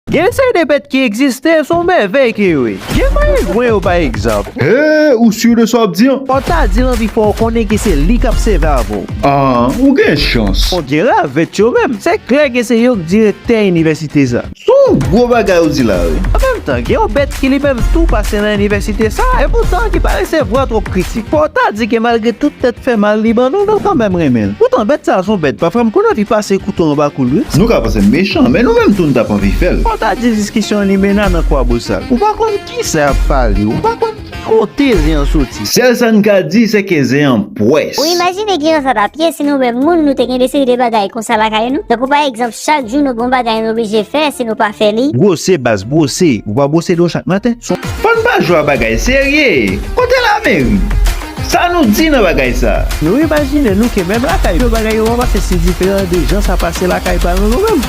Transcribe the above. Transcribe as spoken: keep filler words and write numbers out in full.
Gen seri de bèt ki egziste, se yon mèvèy ke yo ye. Gen mayigwen yo, pa egzanp. Hey, ou sur de sa w ap di an? Fò w ta di l anvi fè w konnen ke se li k ap sèvi avè w. Ah, ou gen chans. Bon, gen ravèt yo menm. Se klè ke se yo k direktè inivèsite sa. Se yon gwo bagay ou di la, wi. An menm tan, gen yon bèt ki li menm tou pase nan inivèsite sa, e poutan ki pa resevwa twòp kritik. Fò w ta di ke malgre tout tèt fè mal li ban nou, nou kanmenm renmen l. Poutan bèt sa a se yon bèt, pafwa m konn anvi pase kouto anba kou l, wi. Nou ka panse m mechan, men nou menm tou n t ap anvi fè l. Fò w ta di diskisyon an li mennen nan Kwabosal. Ou pa konn kisa y ap pale, ou pa konn ki kote zen an soti. Sèl sa n ka di, se ke zen an pwès. Ou imajine gen yon sat ap ye si nou menm moun nou te gen de seri de bagay konsa lakay nou? Tankou pa egzanp, chak jou nou gen yon bagay nou oblije fè, si nou pa fè li. Bwose baz, bwose. Ou pa bwose do chak maten? Fò n pa jwe a bagay serye. Kote lameri? Sa nou di nan bagay sa? Nou imajine nou ke menm lakay yo, bagay yo pa pase si diferan de jan sa pase lakay pa nou, nou menm.